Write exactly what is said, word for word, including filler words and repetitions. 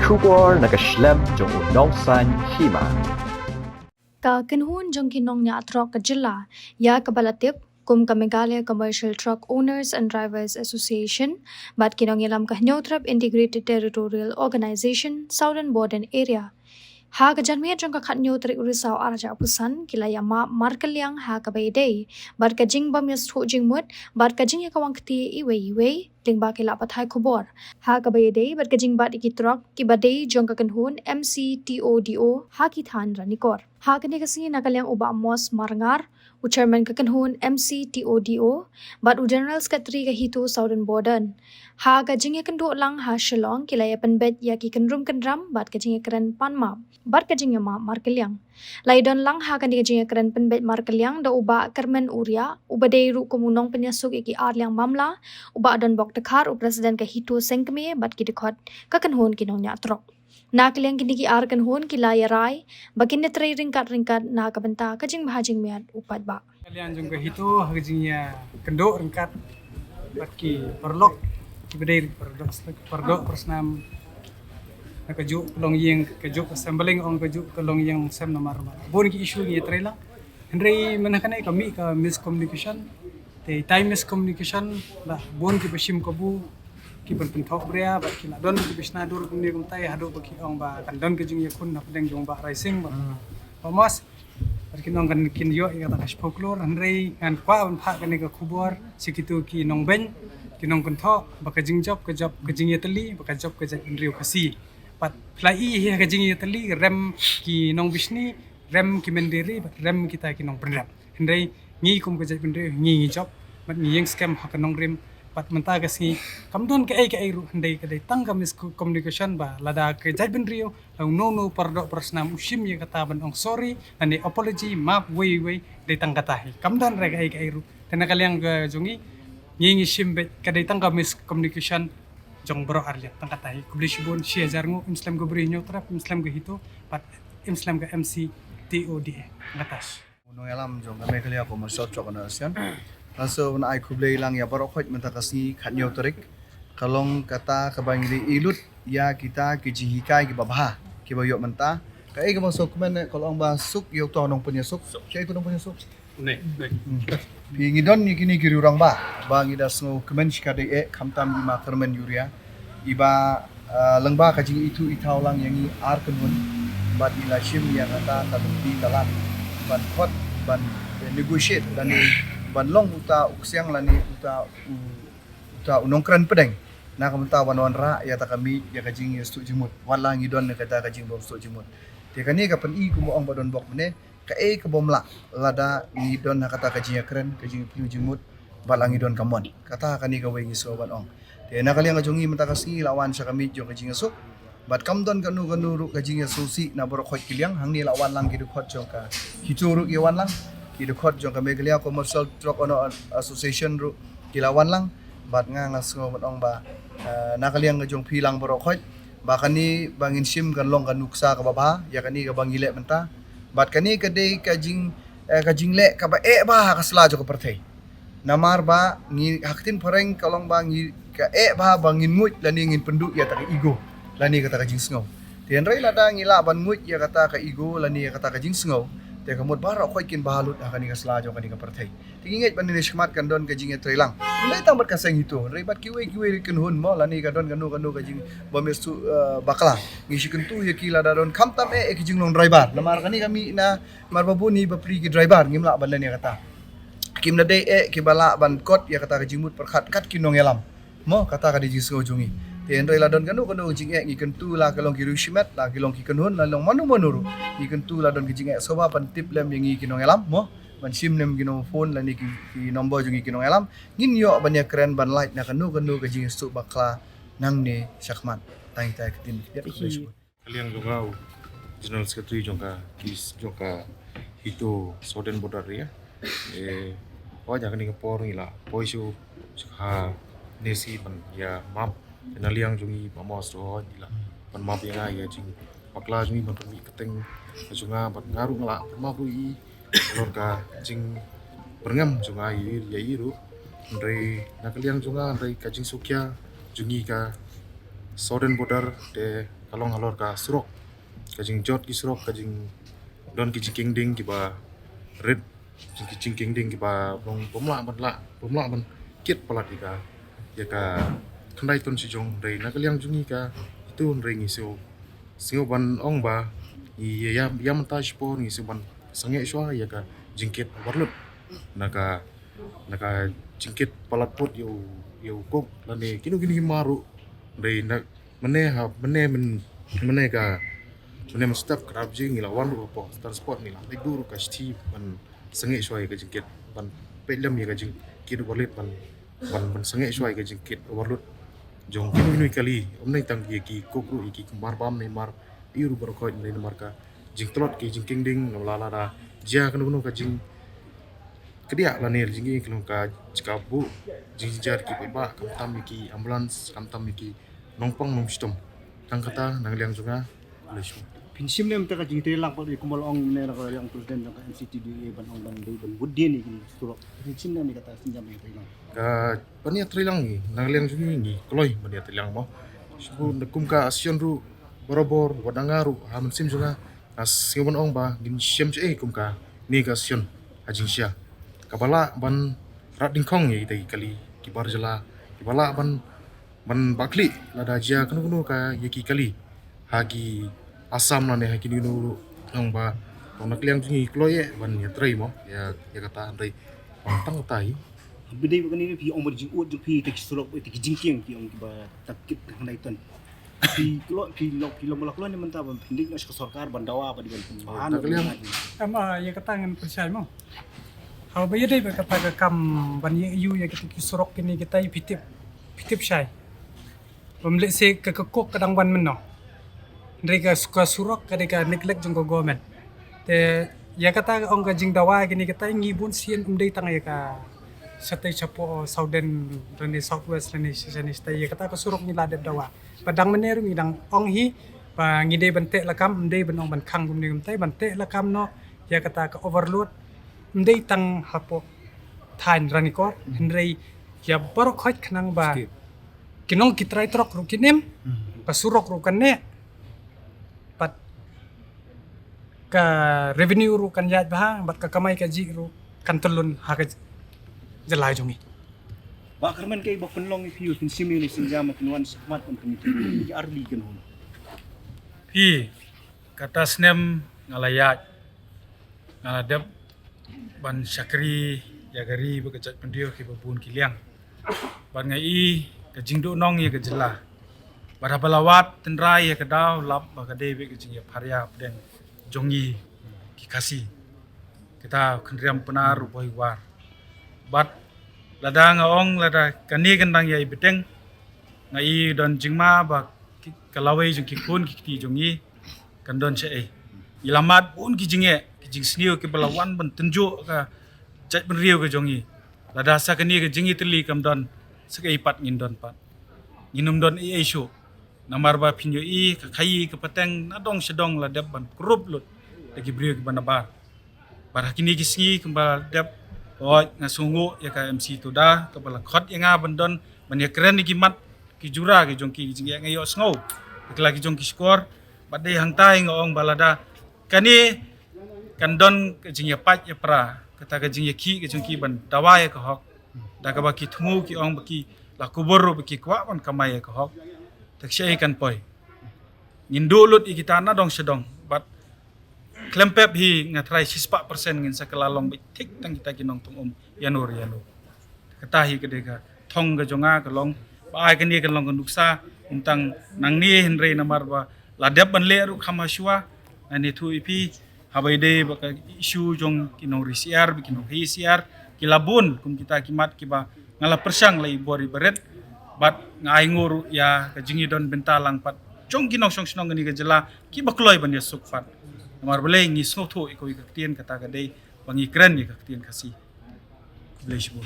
Khubor na ka shlem jong u nongsaiñ hima. Ka kynhun jong ki nongñiah trok ka jylla, ïa kaba la tip kum ka Meghalaya Commercial Truck Owners and Drivers Association, bad ki nongïalam ka Hynñiewtrep Integrated Territorial Organization, Southern Border Area, ha ka janmiet jong ka khathynñiew tarik u Risaw arhajar arphew san, ki la ïamap markylliang ha kaba ïadei bad ka jingbym ïasuk jingmut bad ka jingïakawang kti iwei iwei, lyngba ki lad pathai khubor, ha kaba ïadei bad ka jingbat ïa ki trok kiba dei jong ka kynhun M C T O D O ha ki thaiñ Ranikor. Ha kane ka sngi, na ka liang u Bah Mos Marngar, u chairman ka kynhun M C T O D O, bad u general secretary ka HITO Southern Border, ha ka jingïakynduh lang ha Shillong, ki la ïapynbeit ïa ki kynrum kynram bad ka jingïakren pan map bad ka jingïamap markylliang. La ïadon lang ha kane ka jingïakren pynbeit markylliang da u Bah Kyrmen Uria, uba dei ruh kum u nongpynïasuk ïa ki arliang mamla, u Bah Donbok Dkhar, u president ka HITO Sengkmie, bad ki dkhot ka kynhun ki nongñiah trok. Na ka liang kine ki ar kynhun, ki la ïarai ba kin ïatrei ryngkat ryngkat na ka bynta ka jingbha jingmiat u paidbah. Ka liang jong ka HITO, ha ka jingïakynduh ryngkat bad ki paralok kiba dei paralok, paralok parasnam, na kajuh ka longïing, kajuh ka sem balang, ong kajuh ka longïing sem namar ba bun ki issue ngi ïatrei lang. Hynrei mynta kane ka mih ka miscommunication. Te tai miscommunication, la bun kiba shim kabu, kiba pynthoh bria, bad ki la don kiba shna dur kumne kumtai, haduh ba ki ong ba kan don ka jingïakhun hapdeng jong u Bah Raising bad u Bah Mos. Bad kin ong kan kin ïoh ïa kata ka shiphew klur, hynrei ngan kwah ban phah kane ka khubor sha kito ki nongbeiñ, ki nongkynthoh, ba ka jingjop ka jop ka jingïatylli, ba ka jop ka jaitbynriew Khasi. Bad phi la i ha ka jingïatylli, rem ki nongbishni, rem ki mynder ri, bad rem kita ki nongpynrem. Hynrei ngi kum ka jaitbynriew ngi ngi jop, bad ngi ïeng skhem ha ka nongrim, bad mynta ka sngi kam don kaei kaei ruh, hynrei ka dei tang ka miscommunication ba lada ka jaitbynriew, la uno uno u paralok parasnam u shim ïa kata ban ong sorry, lane apology, map, wei wei, dei tang kata hi. Kam don re kaei kaei ruh. Te na ka liang ka jong ngi, ngi ngi shim beit ka dei tang ka miscommunication jong baroh arliang, tang kata hi. Khublei shibun, shi hajar nguh, im slem ka Bri Hynñiewtrep, im slem ka HITO, bad im slem ka M C T O D A, tang kata hi. Nongïalam jong ka Meghalaya Commercial Truck Owners Association. Nga sngewbha ban ai khublei lang ïa baroh khoit mynta ka sngi khathynñiew tarik. Ka long kata kaba ngi dei lut ïa kita ki jinghikai kiba bha kiba ïoh mynta. Kaei kaba sngewkmen, ka long ba suk ïa uta u nongpynïasuk. Suk. Kaei u nongpynïasuk? Ne, ne. Hmm. Phi, ngi don ïa kine ki rangbah ba ngi da sngewkmen shikatdei eh, khamtam i ma Kyrmen Uria. Iba, ah, lyngba ka jingithuh ithaw lang ïa ngi ar kynhun, bad i la shim ïa kata ka lynti ka lad ban khot, ban, eh, negotiate lane ban long uta u ksiang lane uta u, uta u nongkren pdeng na ka bynta ban wanrah ïa kata ka mih, ïa ka jingïasuk jingmut. Wat la ngi don ïa kata ka jingbymsuk jingmut. Te kane ka pyni kumba ong Bah Donbok mynne, kaei ka bym lah lada ngi don ha kata ka jingïakren, ka jingïapyllun jingmut, bad la ngi don ka mon. Kata kane kawei ngi sngewbha ban ong. Te na ka liang ka jong ngi mynta ka sngi la wan sha ka mih jong ka jingïasuk. Bad kam don kano kano ruh ka jingïasuk sih na baroh khoit ki liang, hangne la wan lang ki dkhot jong ka HITO ruh ki wan lang, ki dkhot jong ka Meghalaya Commercial Truck Owner Association ruh ki la wan lang. Bad nga nga sngewbha ban ong ba, eh, na ka liang ka jong phi lang baroh khoit, ba kane ba ngin shim kan long ka nuksa kaba bha ïa kane kaba ngi leh mynta. Bad kane ka dei ka jing, eh, ka jingleh kaba eh bha ha ka sla jong ka pyrthei. Namar ba ngi ha ka ktien phareng ka long ba ngi ka eh bha ba ngin nguid lane ngin pynduh ïa kata ka ego lane kata ka jingsngew. Te hynrei lada ngi lah ban nguid ïa kata ka ego lane ïa kata ka jingsngew, te ka mut baroh khoit kin bha lut ha kane ka sla jong kane ka pyrthei. Te ngi ngeit ba mynne shakhmat kan don ka jingïatreilang. Ym dei tang bad ka seng HITO, hynrei bad kiwei kiwei ki kynhun mo, lane ka don kano kano ka jingbymsuk, eh, bakla. Ngi shu kyntu ïa ki lada don, khamtam eh, eh ki jinglong driver. Namar kane ka mih na, namar ba bun hi bapli ki driver ngim lah ban len ïa kata. Kim da dei eh kiba lah ban kot ïa kata ka jingmut pyrkhat kat ki nongïalam. Mo, kata ka dei jingsngew jong ngi. Te hynrei la don kano kano ka jingeh, ngi kyntu la ka long ki riewshimet, la ki long ki kynhun, la long mano mano ruh, ngi kyntu la don ka jingeh, sngewbha pyntip lem ïa ngi ki nongïalam mo, ban shim lem ki number phone lane ki, ki number jong ngi ki nongïalam. Ngin ïoh ban ïakren ban lait na kano kano ka jingsuk bakla nangne shakhmat. Tang ita ka ktien. Ïa, khublei shibun. Ka liang jong nga u General Secretary jong ka, ki, jong ka HITO Southern Border Area. Eh, hooid, ha kane ka por ngi la poi sha, sha ka NEC ban ïa map. Na liang jong i Bah Mos ruh hooid i la ban map ïa nga ïa ka jingbakla jong i ban pynmih kyrteng jong nga, bad nga ruh nga la map ruh ïa i. Halor ka jingbyrngem jong nga ïa i, ïa i ruh. Hynrei na ka liang jong nga, hynrei ka jingsngewkhia jong ngi ka Southern Border te Ka long halor ka surok, ka jingjot ki surok, ka jingdon ki jingkieng ding kiba rit, ki jingkieng ding kiba long bym lah ban lah, bym lah ban kit palat ïa ka, ïa ka khyndai ton shijong. Hynrei na ka liang jong ngi ka itu, hynrei ngi sngew, sngew ban ong ba ngi ïa, ïa mynta shipor ngi sngew ban sangeh shuwa ïa ka jingkit overload na ka, na ka jingkit palat put ïa u, ïa u coke lane kino kino ki mar ruh. Hynrei na mynne ha, mynne myn, mynne ka, mynne mynstep ka dap jing ngi la wan ruh hapoh transport, ngi la leit buh ruh ka shithi ban sangeh shuwa ïa ka jingkit, ban peit lem ïa ka jingkit overload, ban, ban, ban sangeh shuwa ïa ka jingkit overload jong kino kino ki kali. Ym dei tang ïa ki coke ruh, ïa ki mar bam ne mar aiu ruh baroh khoit, ym dei namar ka jingtlot ki jingkieng ding. Namar lada jia kano kano ka jing kdiah lane jingïeng ka long ka jaka buh jingjynjar ki paidbah, khamtam ïa ki ambulance, khamtam ïa ki nongpang nongshitom. Tang kata na ka liang jong nga. Khublei shibun. Phin shim ne em ïa kata ka jingtreilang pat ïa kumba la ong mynne na ka liang president jong ka M C T D A ban ong ban dei ban bud dien ïa kine ki surok? Phin shim ne em ïa kata ka sienjam jingtreilang? Ka ban ïatreilang ngi na ka liang jong ngi, ngi kloi ban ïatreilang mo. Shibun, kum ka session ruh barabor, wat na nga ruh ha mynsiem jong nga, nga sngew ban ong ba ngin shem shaei kum kane ka session ha jingshisha, kaba lah ban rat dyngkhong ïa kita ki kali kiba jylla, kiba lah ban, ban bakhlieh lada jia kano kano ka ïa ki kali ha ki Assam lane ha kino kino ruh. Ong ba, ong na ka liang jong ngi kloi eh ban ïatrei mo ïa, ïa kata, hynrei ong tang kata hi. Bad dei ba kane phi ong ba jingud jong phi te ki surok, te ki jingkieng phi ong kiba tang kit tang khyndai ton. Phi kloi, phi lok, phi lok, lok, lok ne mynta ban pyndik na ka sorkar ban dawa ba dei ban pynbha na ka liang. Em, ah, ïa kata ngan pyrshah mo. Haba ïadei bad kata ka kam ban ïa ïu ïa kita ki surok kine kita, phi tip, phi tip shai. Bym lehse ka, ka coke ka dang wan mynno. Hynrei ka, ka surok ka dei ka neglect jong ka government. Te ïa kata ka ong ka jingdawa kine kita, ngi bun sien ym dei tang ïa ka shatei shapoh Sawden lane South West lane sha, sha ne shatei, ïa kata ka surok ngi la dep dawa. Ba dang mynne ruh ngi dang ong hi ba ngi dei ban teh lakam, ym dei ban ong ban khang kumne kumtai, ban teh lakam noh ïa kata ka overload. Ym dei tang hapoh thaiñ Ranikor, hynrei ïa baroh khoit khnang ba ki nong ki trai trok ruh kin im, ka surok ruh kan neh, bad ka revenue ruh kan ïaid bha, bad ka kamai kajih ruh kan tyllun ha ka jylla jong ngi. Bah Kyrmen, kaei ba pynlong ïa phi ba phin shim ïa kane ka sienjam, phin wan shakhmat ban pynïathuh ïa ki arli kan hum? Phi, kata snem nga la ïaid, nga la dep ban shakri ïa ka ri bad ka jaitbynriew kiba bun ki liang. Bad nga i ka jingduhnong ïa ka jylla. Bad haba la wad tynrai ïa ka daw, lap ba ka dei beit ka jingïapharia pdeng jong ngi ki Khasi. Kita Khynriam Pnar u Bhoi War. Bad lada nga ong lada kane kan dang ïai bteng, nga i don jingma ba ki, ka lawei jong ki khun ki kti jong ngi kan don shaei. Ngi la mad bun ki jingeh, ki jingsniew kiba la wan ban tynjuh ka jaitbynriew ka jong ngi. Lada sa kane ka jingïatylli kam don, sa kaei pat ngin don pat? Ngin ym don ei ei shuh. Namar ba phin ïohi ka khaii ka pateng na dong sha dong la dep ban krup lut da ki briew kiba nabar. Bad ha kine ki sngi kumba la dep, hooid, nga sngewnguh ïa ka M C Tuda kaba la khot ïa nga ban don ban ïakren ïa ki mat ki jura ki jong ki, ki jingeh, nga ïohsngew ïa ki la ki jong ki shkor. Bad dei hangtai nga ong ba lada kane kan don ka jingïapait ïapra, kata ka jingïakhih ka jong ki ban dawa ïa ka hok, da kaba ki thmu ki ong ba ki la kubur ruh ba ki kwah ban kamai ïa ka hok, te shaei kan poi? Ngin duh lut ïa kita na dong sha dong, bad khlem pep hi nga tharai shispah percent ngin sa kylla long beit thik tang kita ki nongthung um ïano ïano. Kata hi ka dei ka thong ka jong nga, ka long ba ai kane kan long ka nuksa, ym tang nangne hynrei namar ba la dep ban leh ruh kham hashwa. Nga ïathuh ïa phi, haba ïadei bad ka issue jong ki nongri syiar bad ki nongkhaii syiar, ki la bun kum kita ki mat kiba nga la pyrshang la i bor i barit. Bad nga ainguh ruh ïa ka jingïadon bynta lang pat jong ki nongshong shnong kane ka jylla kiba kloi ban ïasuk pat. Namar balei, ngi sngewthuh ïa kawei ka ktien, kata ka dei ba ngi kren ïa ka ktien Khasi. Khublei shibun.